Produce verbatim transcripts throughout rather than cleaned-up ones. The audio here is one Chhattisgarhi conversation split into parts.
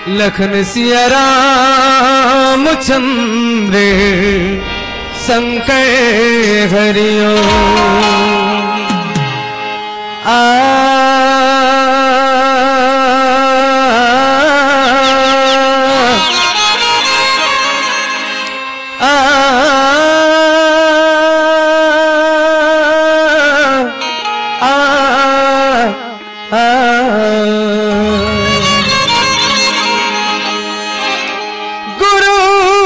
लखन सिया राम चंद्र शंकर हरिओ। आ, आ, आ, आ,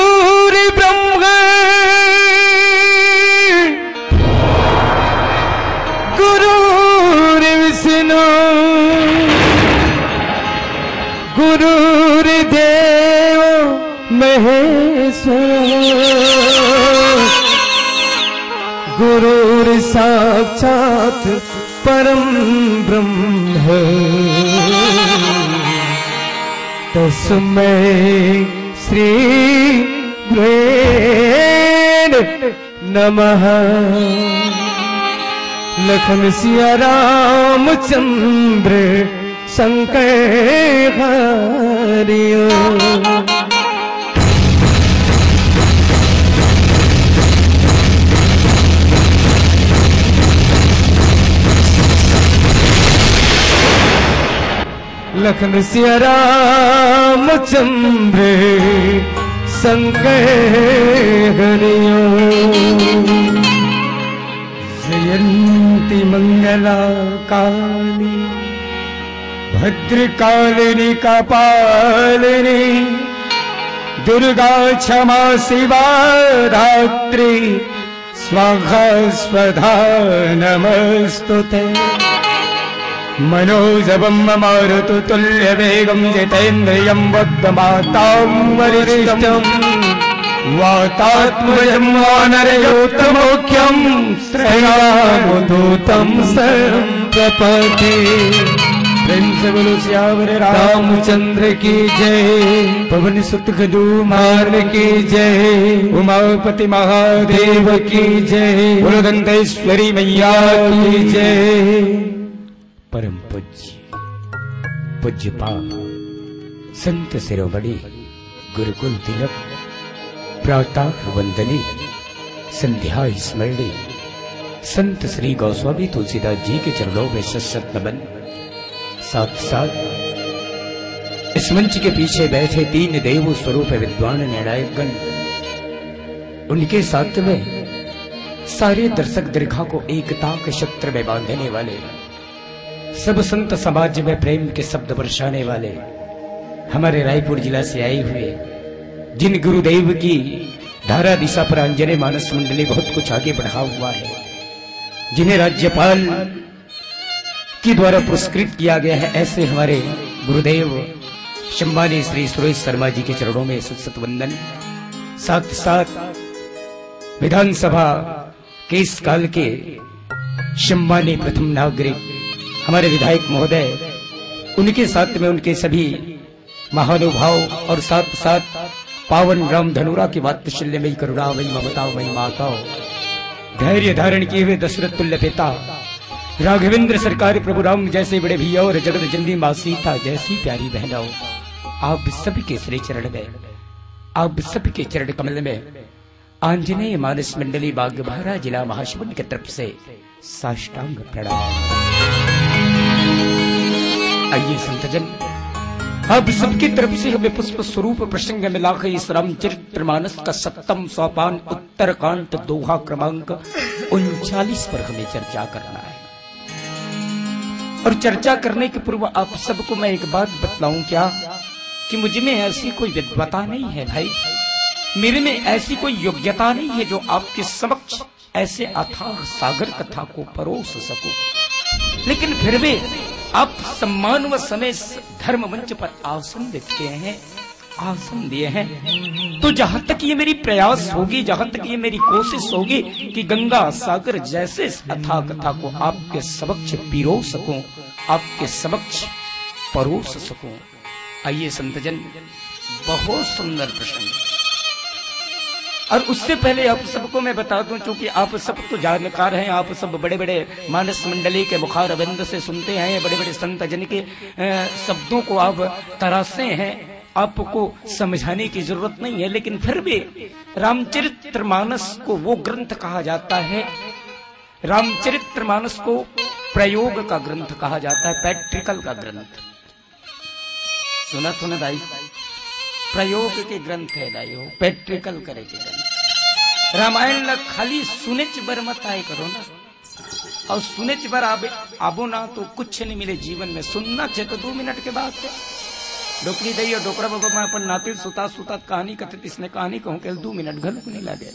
गुरुर्ब्रह्मा गुरुर्विष्णु गुरुर्देव महेश्वर गुरुर्साक्षात् परं ब्रह्म तस्मै श्री गुरुवे नमः। लखन सिया राम चंद्र शंकर हरिओ। लखन सिया राम चंद्र शंकर हरिओ। जयंती मंगला काली भद्रकालिनी कपालिनी दुर्गा क्षमा शिवा धात्री स्वाहा स्वधा नमस्तुते। मनोजवं मारुततुल्यवेगं जितेन्द्रियं बुद्धिमतां वरिष्ठं वातात्मजं वानरयूथमुख्यं श्रेयानुदूतं सं प्रपदे। प्रेम से बोलो सियावर रामचंद्र की जय। पवन सुत हनुमान की जय। उमापति महादेव की जय। बोलो दंतेश्वरी मैया की जय। परम पूज्य पूज्यपाद संत शिरोमणि गुरुकुल तिलक प्रातः वंदनीय संध्या स्मरणीय संत श्री गोस्वामी तुलसीदास जी के चरणों में शत शत नमन। साथ साथ इस मंच के पीछे बैठे तीन देव स्वरूप विद्वान निर्णायकगण, उनके साथ में सारे दर्शक दीर्घा को एकता के सूत्र में बांधने वाले, सब संत समाज में प्रेम के शब्द बरसाने वाले हमारे रायपुर जिला से आए हुए, जिन गुरुदेव की धारा दिशा पर आंजनेय मानस मंडली बहुत कुछ आगे बढ़ा हुआ है, जिन्हें राज्यपाल के द्वारा पुरस्कृत किया गया है, ऐसे हमारे गुरुदेव सम्मानित श्री सुरेश शर्मा जी के चरणों में शत शत वंदन। साथ साथ विधानसभा के इस काल के सम्मानित प्रथम नागरिक हमारे विधायक महोदय, उनके साथ में उनके सभी महानुभाव और साथ साथ पावन राम धनुरा की वात्सल्यमयी करुणामयी ममतामयी माताओं, धैर्य धारण किए हुए दशरथ तुल्य पिता, राघवेंद्र सरकार प्रभु राम जैसे बड़े भैया और जगत जननी माँ सीता जैसी प्यारी बहनों, आप सबके श्री चरण में, आप सबके चरण कमल में आंजनेय मानस मंडली बागबाहरा जिला महासमुंद की तरफ से साष्टांग प्रणाम। आइए संतजन, आप सबकी तरफ से हमें पुष्प स्वरूप प्रसंग में लाकर इस रामचरित्र मानस का सप्तम सोपान उत्तरकांड दोहा क्रमांक उनचालीस पर हमें चर्चा करना है। और चर्चा करने के पूर्व आप सबको मैं एक बात बतलाऊं क्या, कि मुझ में ऐसी कोई विद्वता नहीं है भाई, मेरे में ऐसी कोई योग्यता नहीं है जो आपके समक्ष ऐसे अथाह सागर कथा को परोस सकूं। लेकिन फिर भी आप सम्मान व समय धर्म मंच पर आसन रखे हैं, आसन दिए हैं, तो जहां तक ये मेरी प्रयास होगी, जहां तक ये मेरी कोशिश होगी कि गंगा सागर जैसे इस अथाह कथा को आपके समक्ष पिरो सकूं, आपके समक्ष परोस सकूं। आइए संतजन, बहुत सुंदर प्रसंग। और उससे पहले आप सबको मैं बता दूं, चूंकि आप सब तो जानकार हैं, आप सब बड़े बड़े मानस मंडली के मुखारविंद से सुनते हैं, बड़े बड़े संत जन के शब्दों को आप तराशे हैं, आपको समझाने की जरूरत नहीं है, लेकिन फिर भी रामचरित्र मानस को वो ग्रंथ कहा जाता है, रामचरित्र मानस को प्रयोग का ग्रंथ कहा जाता है, पैट्रिकल का ग्रंथ। सुनत हो ना दाई, प्रयोग के ग्रंथ हे दाई हो, पैट्रिकल करे के ग्रंथ। रामायण ला खाली सुनेच बर मत आए करो ना, अउ सुनेच बर आबे, आबो ना तो कुछ नहीं मिले जीवन में। सुनना छे तो दू मिनट के बात हे। डोकरी दई अउ डोकरा बाबा मैं अपन नाती ल सुतात सुतात कहानी कथे, त इसने कहानी कहूं के दू मिनट घलो नहीं लागे।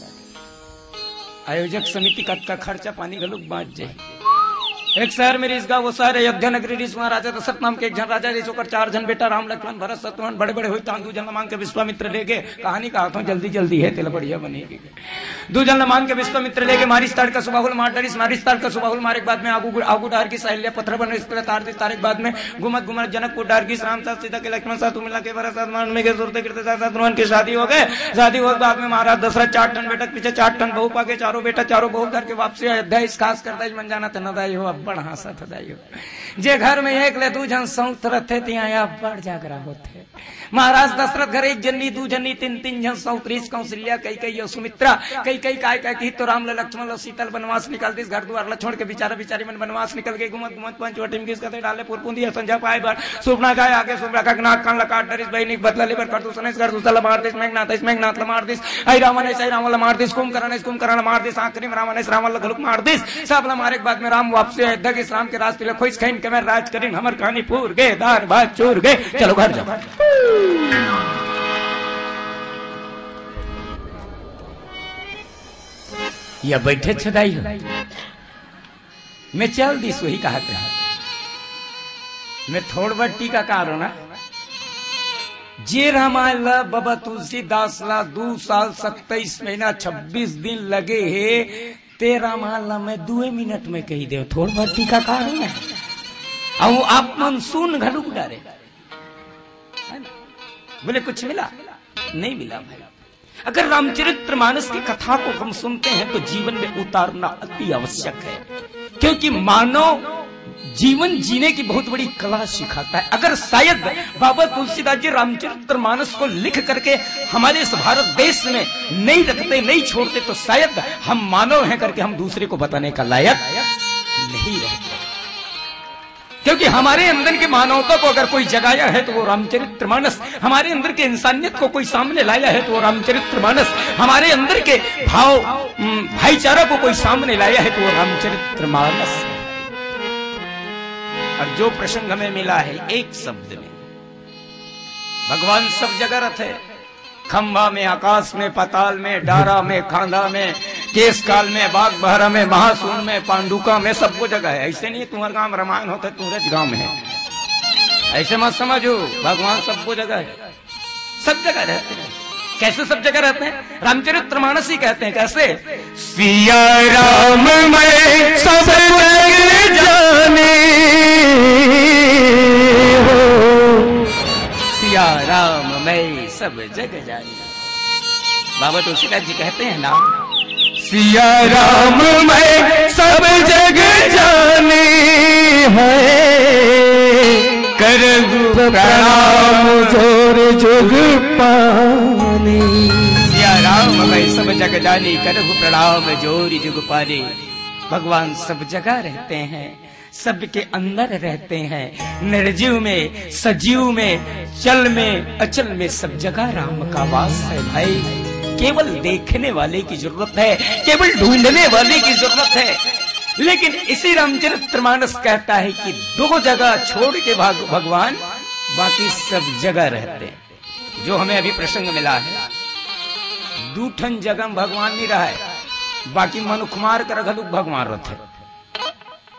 आयोजक समिति कतका खर्चा पानी घलो बांच जाए। एक शहर में रिहिस गा, वो शहर अयोध्या नगरी रिहिस। वहां राजा दशरथ नाम के एक झन राजा रिहिस, ओकर चार झन बेटा राम लक्ष्मण भरत शत्रुघ्न, बड़े बड़े होई। तहां दू झन ला मांग के विश्वामित्र ले गे। कहानी कहा थों जल्दी जल्दी हे, तेला बढ़िया बने। दू झन ला मांग के विश्वामित्र ले गे, मारिस ताड़का सुबाहु ल मार डारिस। मारिस ताड़का सुबाहु ल मारे के बाद में आगू, आगू डार गिस अहिल्या पथरा बन रिहिस, तार दिस। तारे के बाद में घूमत घूमत जनकपुर डार गिस। राम साथ सीता के, लक्ष्मण साथ उर्मिला के, भरत साथ मन में के, सुरते कीरते साथ, साथ हनुमान के शादी हो गे। शादी होय के बाद में महाराज दशरथ चार ठन बेटा के पीछे चार ठन बहू पाके, चारों बेटा चारों बहू धर के वापसी अयोध्या। इस खास करता मन जानत हे ना दाई हो, अब्बड़ हांसत हे दाई हो। जे घर में एक ले दू झन सौत रथे, तिहां अब्बड़ झगरा होथे। महाराज दशरथ घर एक जनी, दू जनी, तीन, तीन झन सौत रिहिस, कौशल्या, कैकेयी अउ सुमित्रा। कैकेयी काय काय किहिस तो राम ल, लक्ष्मण ल, सीता ल बनवास निकाल दिस, घर दुआर ल छोड़ के बिचारा बिचारी मन बनवास निकल गे। घूमत घूमत पंचवटी में गिस कथे डाले पुरपुंदी असन झपाए बर। सुपना काय आगे सुपना का नाक कान ल काट डरिस, बहिनी के बदला लेबर खरदूषण अइस खरदूषण ल मार दिस, मेघनाथ अइस मेघनाथ ल मार दिस, अइ रावण अइस अइ रावण ल मार दिस, कुंभकर्ण अइस कुंभकर्ण ल मार दिस, आखिरी में रावण अइस रावण ल घलुक मार दिस। सब ल मारे के बाद में राम वापसी अयोध्या गिस, राम के राज तिलक होइस, खइन के मैं राज करिन, हमर कहानी पूर गे, दार भात चूर गे, चलो घर जाओ। या बैठे छे दाई हो, मैं चल दिस वही कहा के। मैं थोड़ बर टीकाकार हो ना, जे रामायण ला बाबा तुलसीदास ला दू साल सत्ताईस महीना छब्बीस दिन लगे हे, ते रामायण ला मैं दुए मिनट में कही देव, थोड़ बर टीकाकार हो ना। अब आप मन सुन घलुक डारे, है ना? बोले कुछ मिला? नहीं मिला भाई। अगर रामचरित्र मानस की कथा को हम सुनते हैं तो जीवन में उतारना अति आवश्यक है, क्योंकि मानव जीवन जीने की बहुत बड़ी कला सिखाता है। अगर शायद बाबा तुलसीदास जी रामचरित्र मानस को लिख करके हमारे इस भारत देश में नहीं रखते, नहीं छोड़ते, तो शायद हम मानव हैं करके हम दूसरे को बताने का लायक नहीं रहते। क्योंकि हमारे अंदर के मानवता को अगर कोई जगाया है तो वो रामचरित्र मानस, हमारे अंदर के इंसानियत को कोई सामने लाया है तो वो रामचरित्र मानस, हमारे अंदर के भाव, उम, भाईचारा को कोई सामने लाया है तो वो रामचरित्र मानस है। और जो प्रसंग हमें मिला है एक शब्द में, भगवान सब जगह रहते, खंभा में, आकाश में, पाताल में, डारा में, खांधा में, केसकाल में, बाग बहरा में, महासून में, पांडुका में, सबको जगह है। ऐसे नहीं है तुम्हारे गांव रामायण होता है, तुम्हारे गांव में है, ऐसे मत समझो। भगवान सबको जगह है, सब जगह रहते हैं। कैसे सब जगह रहते हैं? रामचरित्र मानस ही कहते हैं। कैसे? सिया राम मैं सब जग जानी हो। सिया राम मैं सब जग जानी। बाबा तुलसीदास जी कहते हैं ना, सिया राम मैं सब जग जानी है, करहु प्रणाम जोर जुग पानी। सिया राम मैं सब जग जानी, करहु प्रणाम जोर जुग पानी। भगवान सब जगह रहते हैं, सबके अंदर रहते हैं, निर्जीव में, सजीव में, चल में, अचल में, सब जगह राम का वास है भाई। केवल देखने वाले की जरूरत है, केवल ढूंढने वाले की जरूरत है। लेकिन इसी रामचरित्र मानस कहता है कि दो जगह छोड़ के भाग भगवान बाकी सब जगह रहते हैं। जो हमें अभी प्रसंग मिला है, दू ठन जगह में भगवान नहीं रहा है, बाकी मनुख मार कर घलुक भगवान रहते।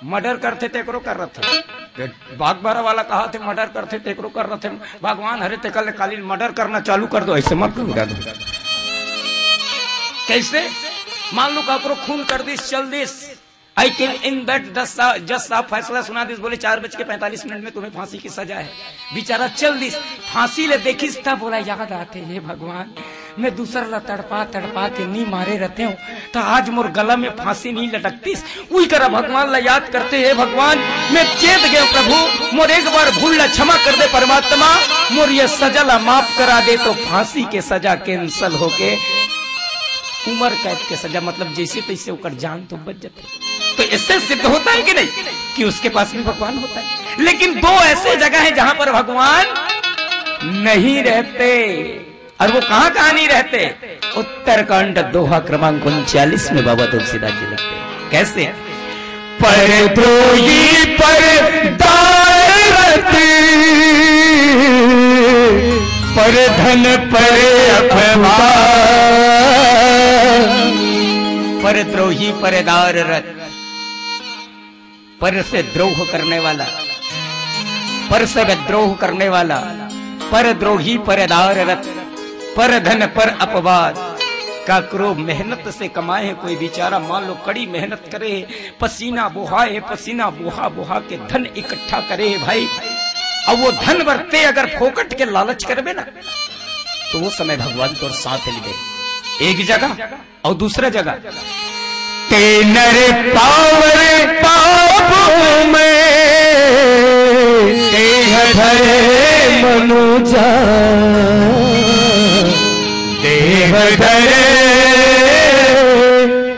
मर्डर करथे तेकरो कर रथे। बागबारा वाला कहा थे मर्डर करथे तेकरो कर रथे। भगवान हरे तेकर ले काली मर्डर करना चालू कर दो, ऐसे मत करो दादा। कैसे? मान लो काकरो खून कर दिस, चल दिस, आई किल इन दैट जज साहब फैसला सुना दिस, बोले चार बज के पैंतालीस मिनट में तुम्हें फांसी की सजा है। बेचारा चल दिस, फांसी ले देखिस तब बोला याद आते, हे भगवान, मैं दूसर ला तड़पा तड़पा के नी मारे रहते हूँ, तो आज मोर गला में फांसी नी लटकतीस। उही करा भगवान ला याद करते, "हे भगवान, मैं चेत गए प्रभु, मोर एक बार भूल ला क्षमा कर दे परमात्मा, मोर ये सजा ला माफ करा दे।" तो फांसी के सजा cancel होके उम्र कैद के सजा, मतलब जैसे तैसे ओकर जान तो बच जाते। तो इससे सिद्ध होता है कि नहीं कि उसके पास भी भगवान होता है? लेकिन दो ऐसे जगह है जहां पर भगवान नहीं रहते। और वो कहाँ कहाँ नहीं रहते? उत्तरकांड दोहा क्रमांक उनचालीस में बाबा तुलसीदास जी लिखते हैं। कैसे? "परद्रोही परदार रत, परधन पर अपमान।" परद्रोही परदार रत, पर से द्रोह करने वाला, पर से विद्रोह करने वाला, परद्रोही परदार रत, परधन पर अपवाद। काकरो मेहनत से कमाए है कोई बेचारा, मान लो कड़ी मेहनत करे है, पसीना बोहाए है, पसीना बोहा बोहा के धन इकट्ठा करे है भाई, अब वो धन बर ते अगर फोकट के लालच करबे ना, तो वो समय भगवान तोर साथ नहीं दे। एक जगह और दूसरा जगह, "ते नर पावर पाप में, देह धरे मनुजा, देह धरे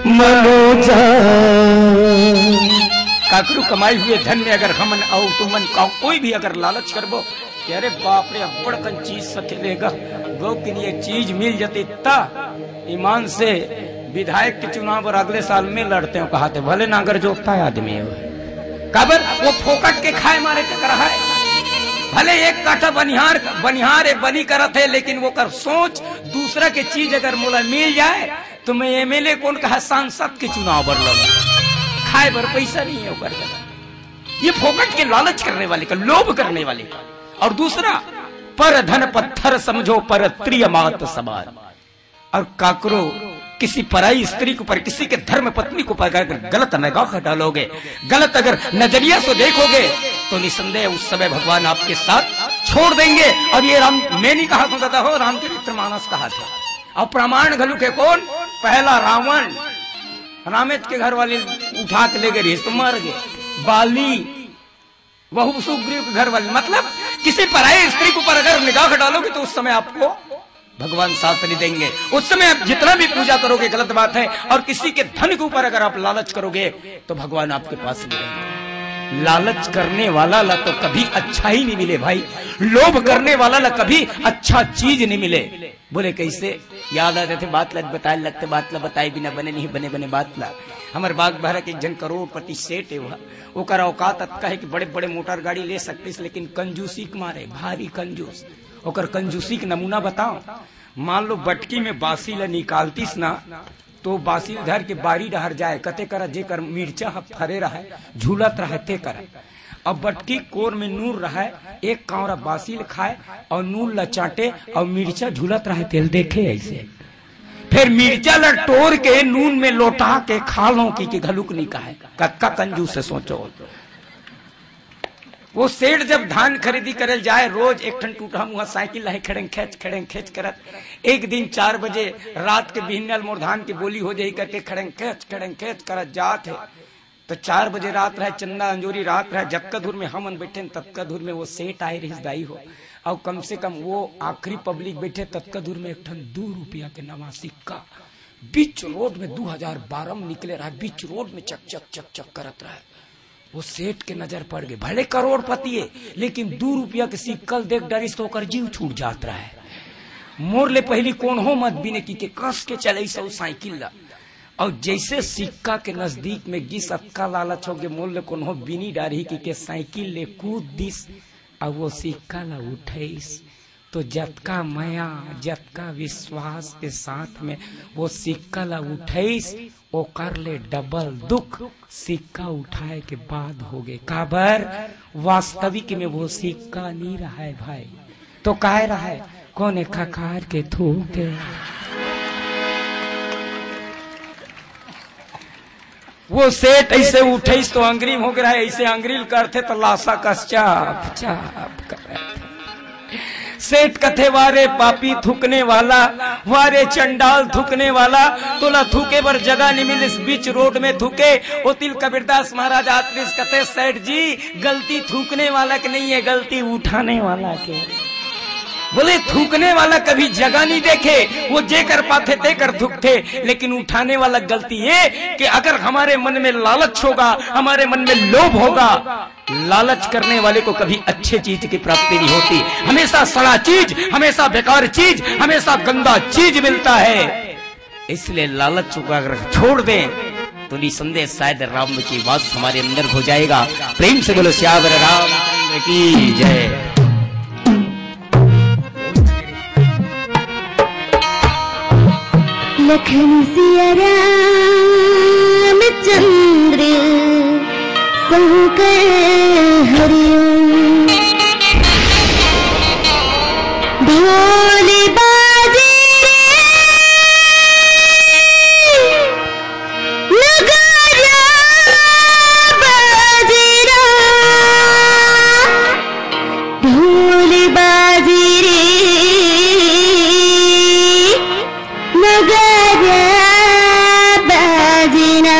मनुजा।" काकरू कमाई हुए धन में अगर हमन और तुमन का कोई भी अगर लालच करबो, कि अरे बाप रे, अब्बड़ कन चीज सकेलेगा, गौ के लिए चीज मिल जाती ता ईमान से विधायक के चुनाव बर अगले साल में लड़ते हो, कहाथे भले नांगर जोतता है आदमी हो। काबर वो फोकट के खाए मारे के करा है। भले एक काठा बनिहार, बनिहार एक बनी करत है, लेकिन वो कर सोच दूसरा के चीज अगर मोला मिल जाए तो मैं एमएलए कौन कहा, सांसद के चुनाव बर लड़ूं। खाए बर पैसा नहीं है ओकर करा। ये फोकट के लालच करने वाले का, लोभ करने वाले का। और दूसरा, "पर धन पत्थर समझो, पर त्रिय मात समान।" और काकरो किसी पराई स्त्री के ऊपर, किसी के धर्म पत्नी के ऊपर अगर गलत निगाह डालोगे, गलत अगर नजरिया से देखोगे, तो निसंदेह उस समय भगवान आपके साथ छोड़ देंगे। और ये राम, मैं नहीं कहा था दादा हो, रामचरित्र मानस कहा था। और प्रमाण घलुक हे कौन? पहला रावण, रामेत के घर वाली उठा के ले गए रही तो मर गए। बाली, वहू सुग्रीव के घर वाली, मतलब किसी पराई स्त्री के ऊपर अगर निगाह डालोगे तो उस समय आपको भगवान साथ नहीं देंगे। उस समय आप जितना भी पूजा करोगे गलत बात है। और किसी के धन के ऊपर अगर आप लालच करोगे तो भगवान आपके पास नहीं रहेंगे। लालच करने वाला ला तो कभी अच्छा ही नहीं मिले भाई, लोभ करने वाला ला कभी अच्छा चीज नहीं मिले। बोले कैसे? याद आ जाते बात ला बताए लगते, बात ला बताए बिना बने नहीं, बने बने बात ला। हमर बाग बहरा के एक जन करोड़पति सेठ है, वह ओकर औकात अतका है कि बड़े बड़े मोटर गाड़ी ले सकतीस, लेकिन कंजूसी के मारे, भारी कंजूस। ओकर कंजूसी के नमूना बताओ, मान लो बटकी में बासी ला निकालतीस ना, तो बासी धर के बारी डहर जाए, कते करा जेकर मिर्चा ह फरे रहे, झूलत रहे ते करा। अब बटकी कोर में नून रहे, एक कांवरा बासी ल खाए और नून ला चाटे और मिर्चा झूलत रहे, तेल देखे ऐसे। फिर मिर्चा ला टोर के नून में लोटा के खा लो कि, कि घलुक नहीं कहे। कतका कंजूस है सोचो। वो सेठ जब धान खरीदी करे जाए, रोज एक ठन टूटहा मुहा साइकिल लहे, खड़ेंग खेच, खड़ेंग खेच करत। एक दिन चार बजे रात के बिहनिया ल मोर धान के बोली हो जाही करके खड़ेंग खेच, खड़ेंग खेच करत जात हे। तो चार बजे रात रहे, चंदा अंजोरी रात रहे, जतका दूर में हमन बैठे न, ततका दूर में वो सेठ आए रहिस दाई हो। और कम से कम वो आखिरी पब्लिक बैठे, ततका दूर में एक ठन दू रुपया के नवा सिक्का बीच रोड में दू हजार बारह में निकले रहे, बीच रोड में चक चक चक चक करत रहे। वो सेठ के नजर पड़ गई, भले करोड़पति है, लेकिन दू रुपया के सिक्का ल देख डरिस तो ओकर जीव छूट जात रहे। मोर ले पहली कोनो मत बिने कि के कस के चलइस ओ साइकिल ला। और जैसे सिक्का के नजदीक में गिस, अतका लालच हो गे, मोर ले कोनो बिनी डारही कि के साइकिल ले कूद दिस, और वो सिक्का ला उठइस। तो जतका मया, जतका विश्वास के साथ में वो सिक्का ला उठइस, ओकर ले डबल दुख सिक्का उठाए के बाद हो गे। काबर? वास्तविक में वो सिक्का नहीं रहा है भाई। तो काय रहा है? कोने खखार के थूक दे। वो सेठ ऐसे उठइस तो अंगरी में हो गे रहा है, ऐसे अंगरी ल करथे तो लासा कस चाप चाप करथे। सेठ कथे, "वारे पापी थूकने वाला, वारे चंडाल थूकने वाला, तोला थूके बर जगह नहीं मिलिस, बीच रोड में थूके।" ओ तिल कबीरदास महाराज आतरिस कथे, "सेठ जी, गलती थूकने वाला के नहीं है, गलती उठाने वाला के।" बोले, "थूकने वाला कभी जगह नहीं देखे, वो जेकर पाथे तेकर थूकथे, लेकिन उठाने वाला गलती ये कि अगर हमारे मन में लालच होगा, हमारे मन में लोभ होगा, लालच करने वाले को कभी अच्छे चीज की प्राप्ति नहीं होती, हमेशा सड़ा चीज, हमेशा बेकार चीज, हमेशा गंदा चीज मिलता है। इसलिए लालच को अगर छोड़ दें तो निसंदेह शायद राम की वास हमारे अंदर हो जाएगा।" प्रेम से बोलो, "सियावर रामचंद्र की जय।" लखन सिया राम चंद्र शंकर हरिओम। ढोल बाजे रे, नगारा बाजे रे, ढोल बाजे रे, नगारा बाजे ना।